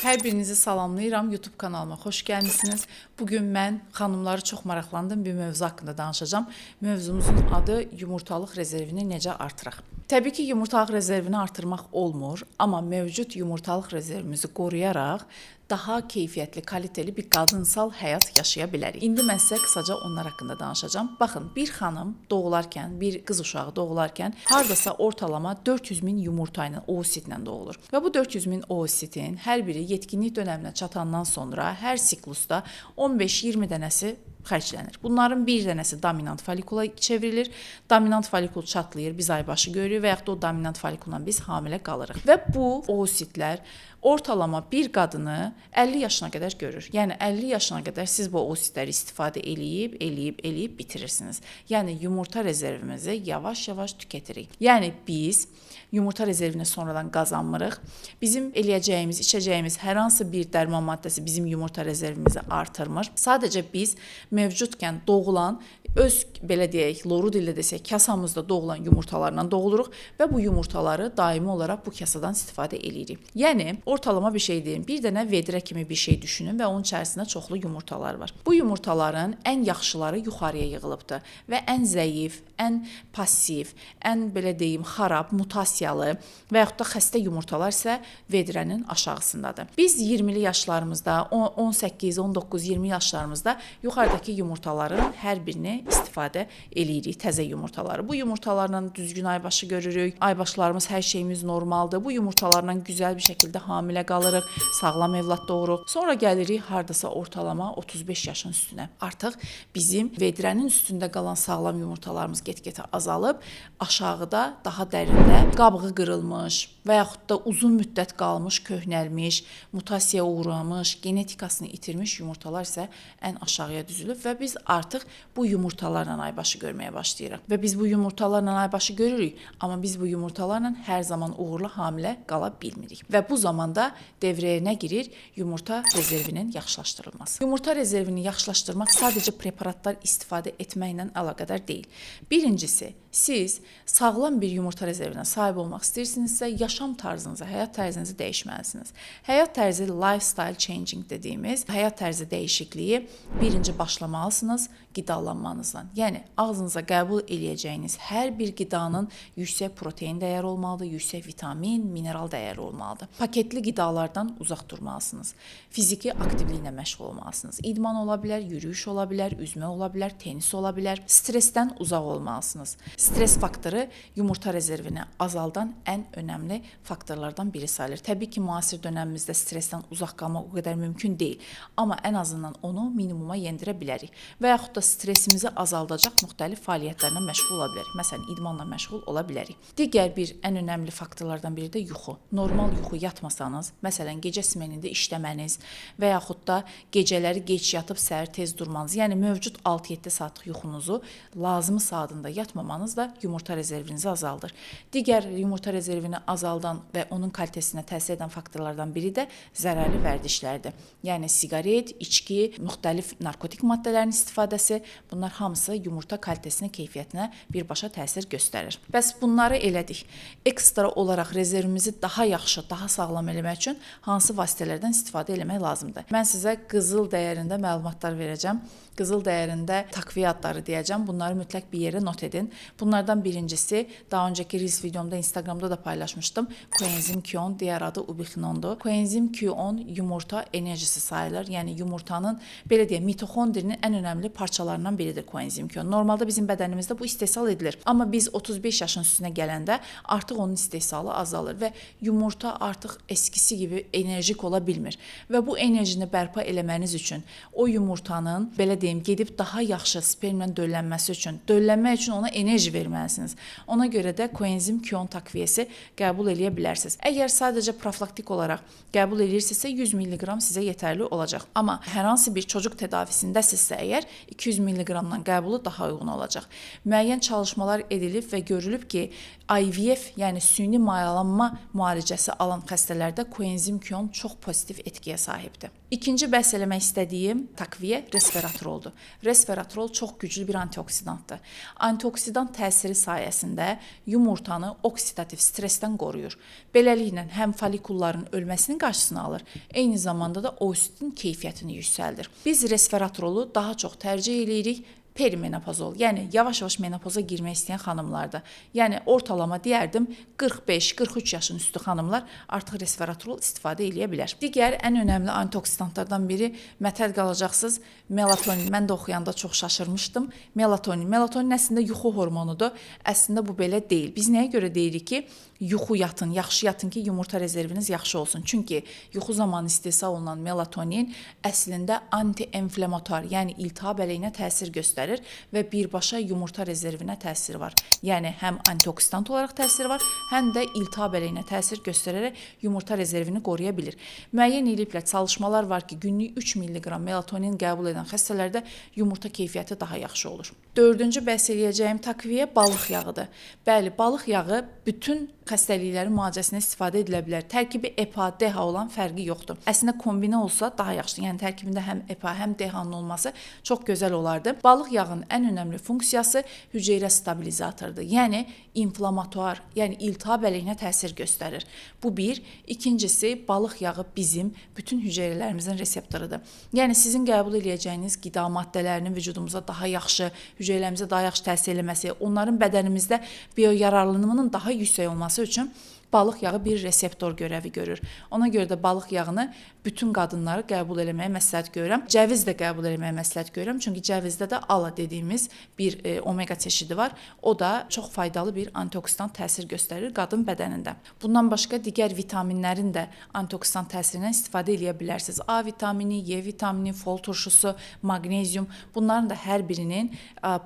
Hər birinizi salamlayıram. YouTube kanalıma xoş gəlmisiniz. Bugün mən xanımları çox maraqlandığım bir mövzu haqqında danışacağam. Mövzumuzun adı yumurtalıq rezervini necə artıraq. Təbii ki, yumurtalıq rezervini artırmaq olmur, amma mövcud yumurtalıq rezervimizi qoruyaraq daha keyfiyyətli, kaliteli bir qadınsal həyat yaşaya bilərik. İndi mən sizə qısaca onlar haqqında danışacağam. Baxın, bir xanım doğularkən, bir qız uşağı doğularkən hardasa ortalama 400 min yumurta ilə, oositlə doğulur. Və bu 400 min oositin hər biri yetkinlik dönəminə çatandan sonra hər siklusda 15-20 dənəsi xərclənir. Bunların bir dənəsi dominant follikula çevrilir. Dominant follikul çatlayır, biz aybaşı görürük və yaxud da o dominant follikulla biz hamilə qalırıq. Və bu oositlər ortalama bir qadını 50 yaşına qədər görür. Yəni 50 yaşına qədər siz bu oositləri istifadə eləyib, eləyib, eləyib bitirirsiniz. Yəni yumurta rezervimizi yavaş-yavaş tükətirik. Yəni biz yumurta rezervini sonradan qazanmırıq. Bizim eləyəcəyimiz, içəcəyimiz hər hansı bir dərman maddəsi bizim yumurta rezervimizi artırmır. Sadəcə biz mövcudkən doğulan öz belə deyək, loru dildə desək, kasamızda doğulan yumurtalarla doğuluruq və bu yumurtaları daimi olaraq bu kasadan istifadə eləyirik. Yəni ortalama bir şey deyim, bir dənə vedrə kimi bir şey düşünün və onun içərisində çoxlu yumurtalar var. Bu yumurtaların ən yaxşıları yuxarıya yığılıbdır və ən zəif, ən passiv, ən belə deyim, xarab, mutasiyalı və yaxud da xəstə yumurtalar isə vedrənin aşağısındadır. Biz 20-li yaşlarımızda, 18, 19, 20 yaşlarımızda yuxarıdakı yumurtaların hər birini istifadə eləyirik, təzə yumurtaları. Bu yumurtalarla düzgün aybaşı görürük. Aybaşlarımız, hər şeyimiz normaldır. Bu yumurtalarla gözəl bir şəkildə hamilə qalırıq, sağlam evlad doğuruq. Sonra gəlirik hardasa ortalama 35 yaşın üstünə. Artıq bizim vedrənin üstündə qalan sağlam yumurtalarımız get-getə azalıb, aşağıda daha dərində qabığı qırılmış və yaxud da uzun müddət qalmış, köhnəlmiş, mutasiyaya uğramış, genetikasını itirmiş yumurtalar isə ən aşağıya düzülüb və biz artıq bu yumurtalarla aybaşı görməyə başlayırıq. Və biz bu yumurtalarla aybaşı görürük, amma biz bu yumurtalarla hər zaman uğurlu hamilə qala bilmirik. Və bu zamanda devrəyə nə girir? Yumurta rezervinin yaxşılaşdırılması. Yumurta rezervini yaxşılaşdırmaq sadəcə preparatlar istifadə etməklə əlaqədar deyil. Birincisi, siz sağlam bir yumurta rezervinə sahib olmaq istəyirsinizsə, yaşam tarzınızı, həyat tərzinizi dəyişməlisiniz. Həyat tərzi lifestyle changing dediyimiz həyat tərzi dəyişikliyi birinci başlamalısınız qidalanmanızdan. Yəni ağzınıza qəbul eləyəcəyiniz hər bir qidanın yüksək protein dəyəri olmalıdır, yüksək vitamin, mineral dəyəri olmalıdır. Paketli qidalardan uzaq durmalısınız. Fiziki aktivliklə məşğul olmalısınız. İdman ola bilər, yürüyüş ola bilər, üzmə ola bilər, tenis ola bilər. Stressdən uzaq olmalısınız. Stress faktoru yumurta rezervini azaldan ən önəmli faktorlardan biri sayılır. Təbii ki, müasir dönəmimizdə stressdən uzaq qalmaq o qədər mümkün deyil, amma ən azından onu minimuma yendirə bilərik. Və yaxud da stressimizi azaldacaq müxtəlif fəaliyyətlərlə məşğul ola bilərik. Məsələn, idmanla məşğul ola bilərik. Digər bir ən önəmli faktorlardan biri də yuxu. Normal yuxu yatmasanız, məsələn, gecə smenində işləməniz və yaxud da gecələri gec yatıb səhər tez durmanız, yəni mövcud 6-7 saatlıq yuxunuzu lazımi saatında yatmamanız da yumurta rezervinizi azaldır. Digər yumurta rezervini azaldan və onun kalitesinə təsir edən faktorlardan biri də zərərli vərdişlərdir. Yəni siqaret, içki, müxtəlif narkotik maddələrin istifadəsi, bunlar hamısı yumurta kalitesinə, keyfiyyətinə birbaşa təsir göstərir. Bəs bunları elədik. Ekstra olaraq rezervimizi daha yaxşı, daha sağlam eləmək üçün hansı vasitələrdən istifadə eləmək lazımdır? Mən sizə qızıl dəyərində məlumatlar verəcəm. Qızıl dəyərində takviye adları deyəcəm. Bunları mütləq bir yerə not edin. Bunlardan birincisi, daha öncəki Reels videomda Instagramda da paylaşmışdım. Koenzim Q10, digər adı ubixinondur. Koenzim Q10 yumurta enerjisi sayılır. Yəni yumurtanın, belə deyək, mitoxondrinin ən önəmli parçalarından biridir koenzim Q10. Normalda bizim bədənimizdə bu istehsal edilir. Amma biz 35 yaşın üstünə gələndə artıq onun istehsalı azalır və yumurta artıq eskisi kimi enerjik ola bilmir. Və bu enerjini bərpa eləməniz üçün o yumurtanın, belə deyim, gedib daha yaxşı spermlə döllənməsi üçün, döllənmək üçün ona enerji verməlisiniz. Ona görə də koenzim Q10 takviyesi qəbul eləyə bilərsiniz. Əgər sadəcə profilaktik olaraq qəbul eləyirsinizsə 100 mq sizə yetərli olacaq. Amma hər hansı bir çocuq tədavisindəsinizsə əgər 200 mq-dan qəbulu daha uyğun olacaq. Müəyyən çalışmalar edilib və görülüb ki, IVF, yəni süni mayalanma müalicəsi alan xəstələrdə koenzim Q10 çox pozitiv etkiyə sahibdir. İkinci bəhs eləmək istədiyim takviyə resveratroldur. Resveratrol çox güclü bir antioksidantdır. Antioksidant təsiri sayəsində yumurtanı oksidativ stressdən qoruyur. Beləliklə həm folikulların ölməsinin qarşısını alır, eyni zamanda da oositin keyfiyyətini yüksəldir. Biz resveratrolu daha çox tərcih eləyirik perimenopozol, yəni yavaş-yavaş menopoza girmək istəyən xanımlarda. Yəni ortalama deyərdim 45-43 yaşın üstü xanımlar artıq resveratrol istifadə eləyə bilər. Digər ən önəmli antioksidantlardan biri, mətəl qalacaqsınız, melatonin. Mən də oxuyanda çox şaşırmışdım. Melatonin. Melatonin əslində yuxu hormonudur. Əslində bu belə deyil. Biz nəyə görə deyirik ki, yuxu yatın, yaxşı yatın ki, yumurta rezerviniz yaxşı olsun. Çünki yuxu zamanı istehsal olunan melatonin əslində anti-enflamatuar, yəni iltihab əleyhinə təsir göstərir və birbaşa yumurta rezervinə təsiri var. Yəni həm antioksidant olaraq təsiri var, həm də iltihab əleyhinə təsir göstərərək yumurta rezervini qoruya bilir. Müəyyən eləyiblər, çalışmalar var ki, günlük 3 mq melatonin qəbul edən xəstələrdə yumurta keyfiyyəti daha yaxşı olur. Dördüncü bəhs eləyəcəyim takviyə balıq yağıdır. Bəli, balıq yağı bütün xəstəliklərin müalicəsində istifadə edilə bilər. Tərkibi EPA, DHA olan fərqi yoxdur. Əslində kombinə olsa daha yaxşıdır. Yəni tərkibində həm EPA, həm DHA-nın olması çox gözəl olardı. Balıq yağının ən önəmli funksiyası hüceyrə stabilizatordur. Yəni inflamatuar, yəni iltihab əleyhinə təsir göstərir. Bu bir. İkincisi, balıq yağı bizim bütün hüceyrələrimizin reseptorudur. Yəni sizin qəbul eləyəcəyiniz qida maddələrinin vücudumuza daha yaxşı, hüceyrələrimizə daha yaxşı təsir eləməsi, onların bədənimizdə bioyararlılığının daha yüksək olması üçün balıq yağı bir reseptor görəvi görür. Ona görə də balıq yağını bütün qadınları qəbul eləməyə məsləhət görürəm. Cəviz də qəbul eləməyə məsləhət görürəm. Çünki cəvizdə də ALA dediyimiz bir omega çeşidi var. O da çox faydalı bir antioksidant təsir göstərir qadın bədənində. Bundan başqa digər vitaminlərin də antioksidant təsirindən istifadə eləyə bilərsiniz. A vitamini, E vitamini, fol turşusu, maqnezium, bunların da hər birinin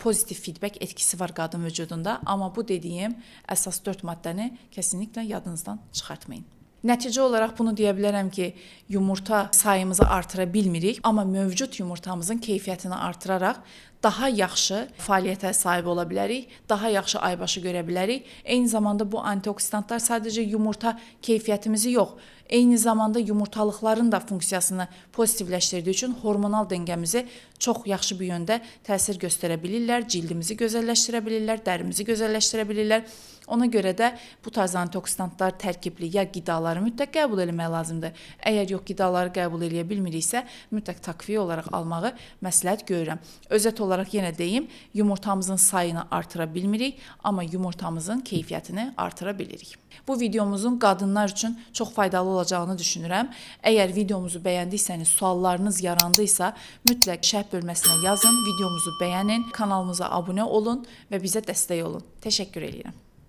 pozitiv feedback etkisi var qadın vücudunda. Amma bu dediyim əsas 4 maddəni kəsinliklə yadınızdan çıxartmayın. Nəticə olaraq bunu deyə bilərəm ki, yumurta sayımızı artıra bilmirik, amma mövcud yumurtamızın keyfiyyətini artıraraq daha yaxşı fəaliyyətə sahib ola bilərik, daha yaxşı aybaşı görə bilərik. Eyni zamanda bu antioksidantlar sadəcə yumurta keyfiyyətimizi yox, eyni zamanda yumurtalıqların da funksiyasını pozitivləşdirdiyi üçün hormonal dengəmizi çox yaxşı bir yöndə təsir göstərə bilirlər, cildimizi gözəlləşdirə bilirlər, dərimizi gözəlləşdirə bilirlər. Ona görə də bu tarz antioksidantlar tərkibli ya qidaları mütləq qəbul eləmək lazımdır. Əgər yox qidaları qəbul eləyə bilmiriksə, mütləq takviyə olaraq almağı məsləhət görürəm. Özət olaraq yenə deyim, yumurtamızın sayını artıra bilmirik, amma yumurtamızın keyfiyyətini artıra bilirik. Bu videomuzun qadınlar üçün çox faydalı olacağını düşünürəm. Əgər videomuzu bəyəndiysəniz, suallarınız yarandıysa, mütləq şərh bölməsinə yazın, videomuzu bəyənin, kanalımıza abunə olun və bizə dəstək olun. Təşəkkür eləyirəm.